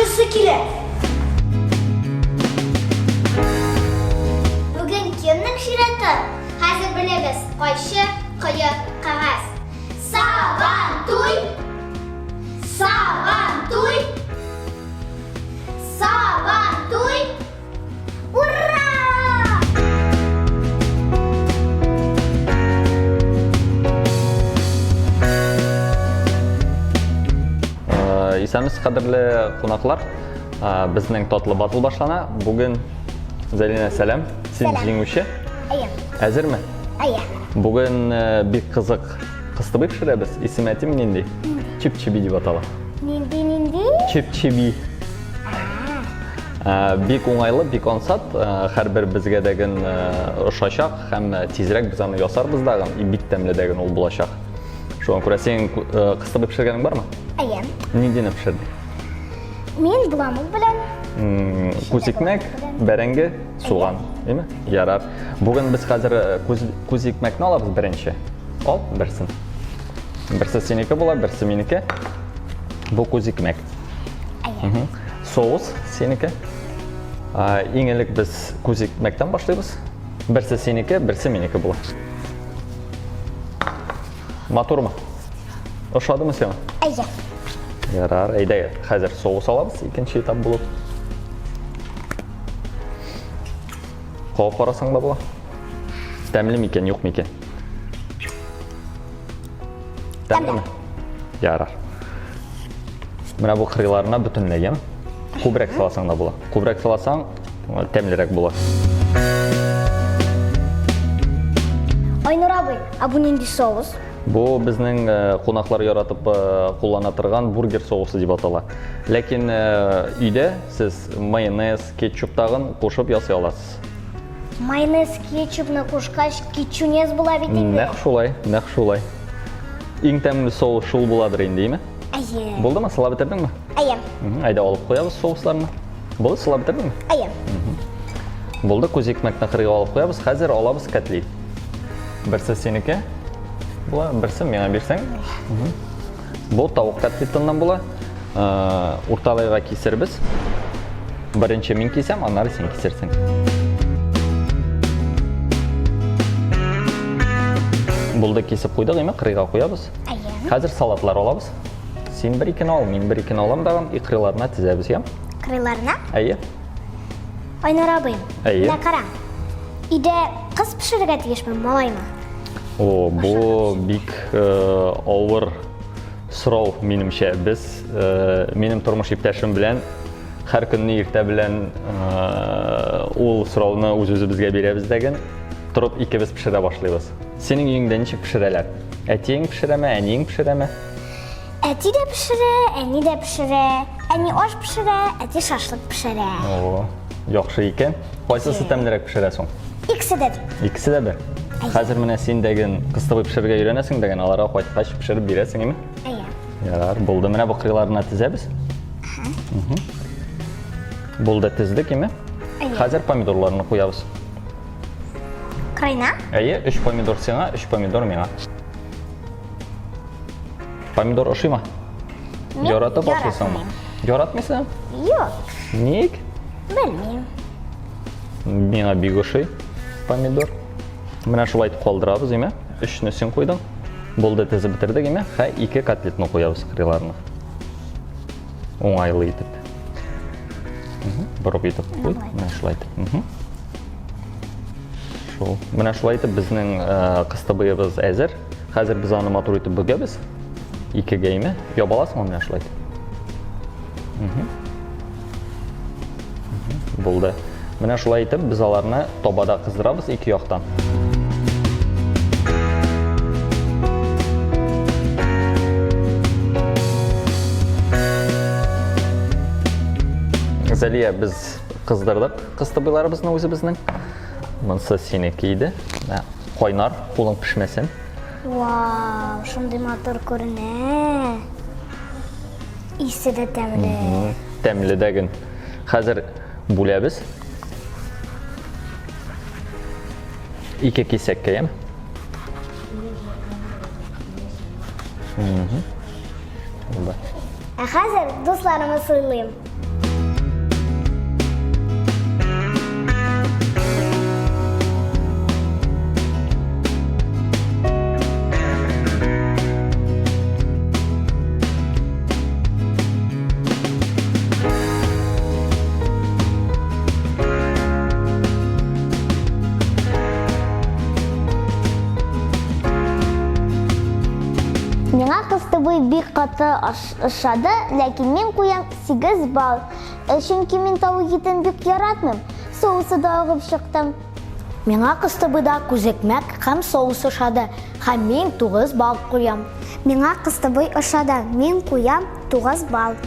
Ашыйсы килә. Бүген кемнең чираты? Хәзер беләбез. Кайчы, кое, кәгазь. Сабантуй! Сабантуй! Сабантуй! Ура! Э, Исәнмесез, кадерле кунаклар. Э, Безнең татлы батл башлана. Бүген Зәлинә сәлам. Син Сәлам. җиңүче. Әйе. Әзерме? Әйе. Бүген э, бик кызык кыстыбый пешерәбез. Исеме әйтим нинди? Чип-чиби дип атала. Нинди нинди? Чип-чиби. Э, бик уңайлы, бик ансат. Э, һәрбер безгә дәген э, ошачак һәм тизрәк без аны ясарбыз дагын, и бик тәмле дәген ул булачак. Шуңа күрә син кыстыбый пешергәнең бармы? Әйе. Ниндине пешердең? Мин боламык белән. Күз икмәк, бәрәңге, суган, әйме? Ярар. Бүген без хәзер күз, күз икмәкне алабыз беренче. Ал берсен. Берсе синеке була, берсе минеке. Бу күз икмәк. Әйе. Соус синеке. Иң элек без күз икмәктән башлыйбыз. Берсе синеке, берсе минеке була. Матурмы? Ошадымы сиңа? Әйе. Ярар, әйдә, хәзер соус алабыз, икенче этап булып. Кабып карасаң да була. Тәмле микән, юк микән? Тәмлеме? Ярар. Менә бу кырыйларына бөтенләй, яме? Күбрәк саласаң да була. Күбрәк саласаң, тәмлерәк була. Айнур абый, ә бу нинди соус? Бу безнең э, кунаклар яратып э, куллана торган бургер соусы дип атала. Ләкин э, өйдә сез майонез, кетчуп тагын кушып ясый аласыз. Майонез кетчупны кушкач, кетчунез була бит инде. Нәкъ шулай, нәкъ шулай. Иң тәмле соус шул буладыр инде, име? Әйе. Булдымы? Сылап бетердеңме? Әйе. Әйдә алып куябыз соусларны. Булды, сылап бетердеңме? Әйе. Булды, күз икмәкне кырыйга алып куябыз. Хәзер алабыз котлет. Берсе синеке була, берсе миңа бирсәң. Бу тавык котлетыннан була. Э, урталайга кисербез. Беренче мин кисәм, аннары син кисерсең. Булды, кисеп куйдык, име кырыйга куябыз. Әйе. Хәзер салатлар алабыз. Син бер икене ал, мин бер икене алам дагын, и кырыйларына тезәбез, я? Кырыйларына? Әйе. Айнур абый, Әйе. менә кара. Өйдә кыз пешерергә тиешме, малаймы? О, бу бик э, авыр сорау, минемчә. Без э, минем тормыш иптәшем белән һәр көнне иртә белән э, ул сорауны үз-үзебезгә бирәбез дәген, торып икебез пешерә башлыйбыз. Синең өеңдә ничек пешерәләр? Әтиең пешерәме, әниең пешерәме? Әти дә пешерә, әни дә пешерә. Әни аш пешерә, әти шашлык пешерә. О, яхшы икән. Кайсысы тәмлерәк пешерә соң? Икесе дә. Икесе дә бер. Хәзер менә син дәген кыстыбый пешерергә өйрәнәсең дәген, аларга кайткач пешереп бирәсең, име? Әйе. Ярар, булды. Менә бу кырыйларына тезәбез. Булды, тездек, име? Әйе. Хәзер помидорларны куябыз. Кырыйна? Әйе, өч помидор сиңа, өч помидор миңа. Помидор ошыймы? Мин Яратып ашыйсыңмы? Яратмыйсың? Юк. Ник? Белмим. Миңа бик ошый помидор. Менә шулай итеп калдырабыз, име? Өчне син куйдың. Булды, тезеп бетердек, име? Хә, ике котлетны куябыз кырыйларына. Уңайлы итеп. Борып итеп куй. Менә шулай итеп. Шул. Менә шулай итеп безнең э, кыстыбыебыз әзер. Хәзер без аны матур итеп бөгәбез. Икегә име? Ябаласыңмы менә шулай итеп? Булды. Менә шулай итеп без аларны табада кыздырабыз ике яктан. Зәлия, без кыздырдык кыстыбыйларыбызны үзебезнең. Монысы синеке иде. Менә кайнар, кулың пешмәсен. Вау, шундый матур күренә. Исе дә тәмле. Тәмле дә гөн. Хәзер бүләбез. Ике кисәккә, яме? Булды. Ә хәзер дусларымны сыйлыйм. Бик каты ошады, ләкин мин куям 8 балл. Чөнки мин тавык итен бик яратмыйм. Соусы да агып чыктым. Миңа кыстыбыйда күзәкмәк һәм соус ошады һәм мин 9 балл куям. Миңа кыстыбый ошады, мин куям 9 балл.